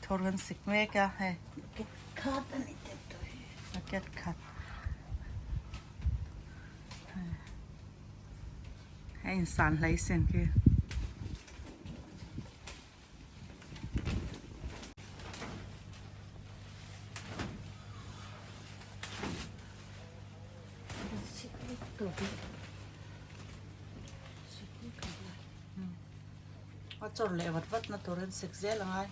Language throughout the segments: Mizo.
Thur kan sik mek a hei. Bucket khat a ni tep tawh hi. Bucket khat. Hei in san hlei sin khi. A chawr leh vat vat na turin sik zel a ngai.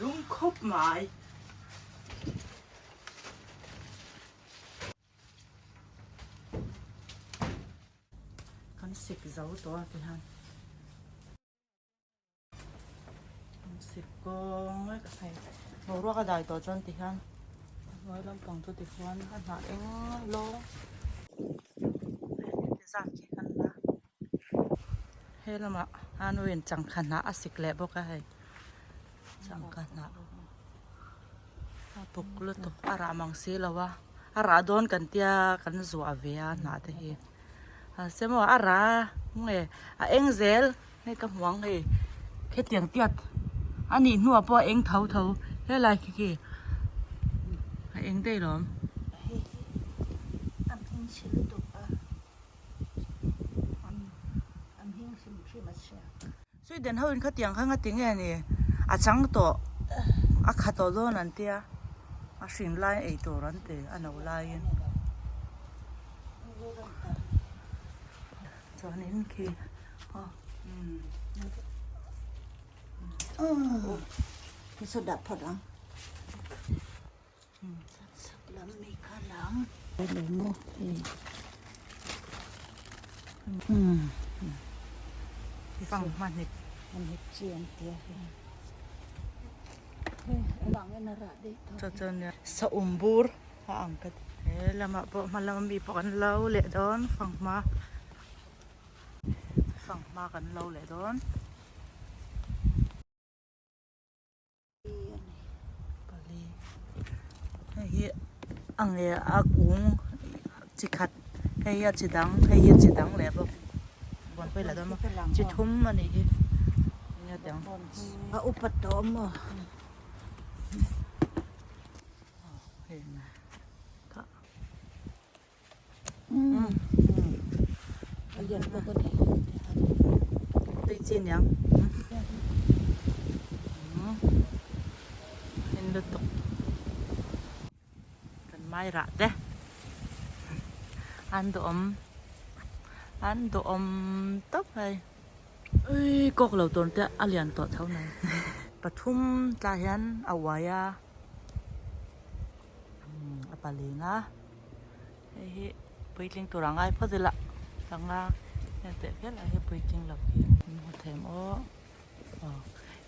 Lung khawp mai. Kan sik zo tawh a ti hian kan sik kawng vek a hei boruak a dai tawh chuan ti hian a hnuai lampang chu ti khuan a hnah eng lawng heti zat khi kan la he lamah a nuin changkha hnah a sik leh bawk a hei changkha hnah. A bawk lutuk a rah mang si lo a a rah dawn kan tia kan zuah ve a hnah te hi a se maw a rah nge a eng zel hei ka hmu ang hei hetiang tiat a nih hnuah pawh a eng tho tho helai khi khi a eng daih lawm. Sweden ho in khatiang kha ngati nge ni a chang tawh a kha tawh dawn an tia a hring lai ei tur an ti a no laiin chuanin khi aw Saum bur a ang ka ti he lamah pawh hma lama mi pawh kan lo leh dawn fanghma fanghma kan lo leh dawn. Pali hei hi a nge a kung chi khat hei hi a chi dang hei hi a chi dang leh bawk vawn pawh i la dawn maw chi thum a nih hi enge tiang a upa tawh maw hei Tui chi niang en lutuk kan mai rah te an duhawm an duhawm tawp hei ui kawk lo tawn te a lian tawh tho mai pathum tlaiah hian a uai a. A palen a hei hi puitling tur a ngai phawt ila panga heng teh vial ah hian puitling lo hi an hmu thei ang aw aw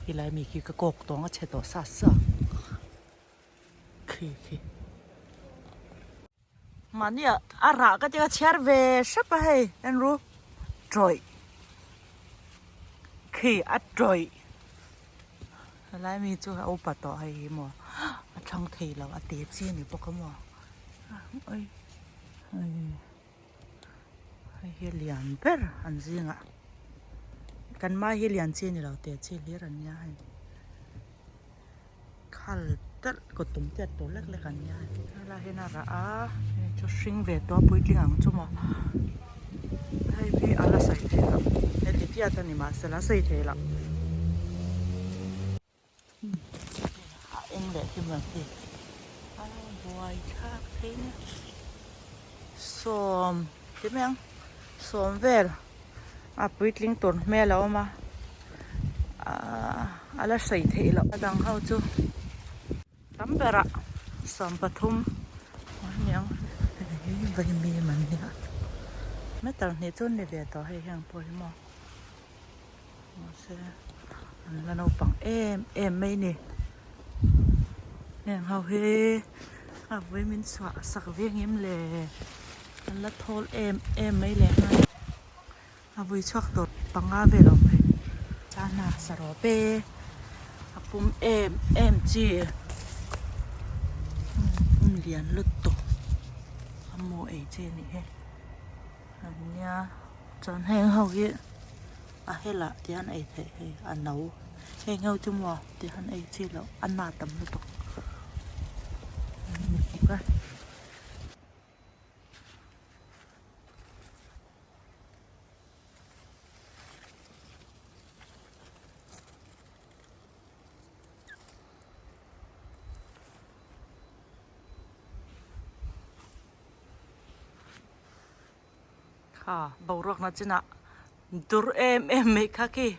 helai mi khi ka kawk tawng a chhe tawh sa sa khi khi mahni ah a rah ka tia chhiar ve hrep a hei en ru tawih khi a tawih. Helai mi chu a upa tawh hei hi maw a thlang thei lo a te chi a ni bawk a maw oi hei hei hi a lian ber an zingah kan mai hi lian chi a ni lo te chi hlir an nia hei khal telh kawt tum tiat tur lek lek an nia hei helai hian a rah a hei chu hring ve tawh a puitling ang chu maw hei hi a la sawi thei lo heti tiat a ni mahse la sawi thei lo a eng leh hi maw hi a buai thlak thei nia sawm ti mai ang sawm vel a puitling tur hmel a awm a ahh a la sawi theih loh a dang ho chu tam berah 13 aniang hei vaimim an nia meter hnih chu an ni ve tawh hei heng pawh hi maw mahse an la naupang em em mai a ni heng ho hi a vawimin chhuah sak ve ang em le an la thawl em em mai leh nghal a vui chhuak tawh panga vel a awm phei chana saraw pe. A pum em em chi pum lian lutuk a mu ei chi a nih hi a nia chuan heng ho hi a helah te hian ei theih hei a no heng ho chu maw ti hian ei chi loh a na tam lutuk a ni bawk a. Kha boruak na chinah dur em em mai kha khi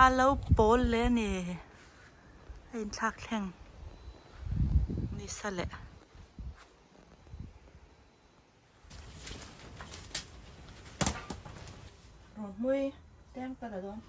a lo pawl leh a ni a inthlak thleng nisa leh. Rawn hmui tlem ka la dawn.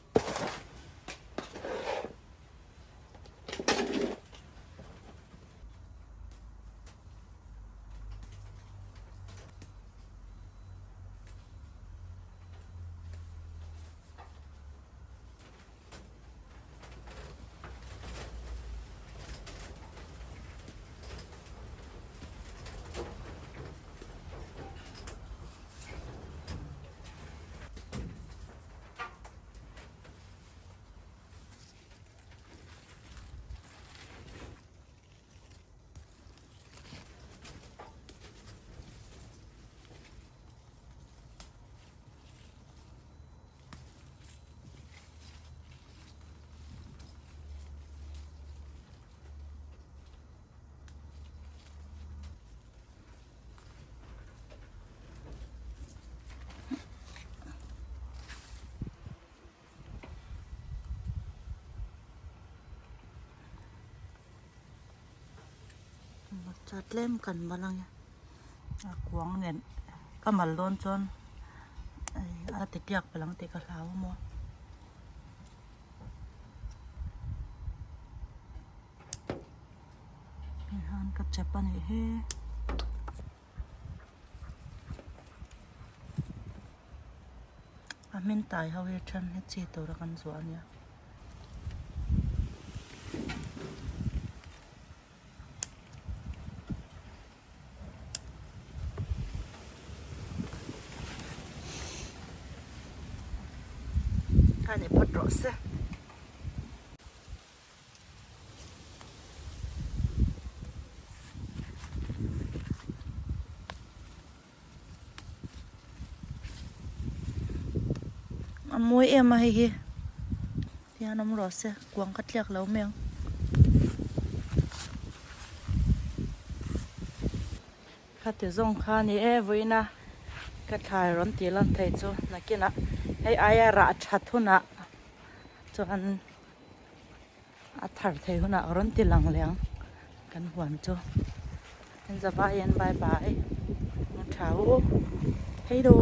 Hmarcha tlem kan ban ang e a kuang nen ka mal dawn chuan a ti tiak palh ang tih ka hlau a maw. Hei han ka chep a nih hi. A hmin tai ho hi then hi chi tura kan zuah a nia. A ni phawt rawh se. A mawi em a hei hi tihian awm rawh se kuang ka tliak lo mai ang. Khati zawng kha a ni e vawiin a ka thlai rawn tih lan thei chu nakinah hei aia rah that hunah chuan a thar thei hunah a rawn ti lang leh ang kan huan chu in za vaiin bye bye tha u hei do.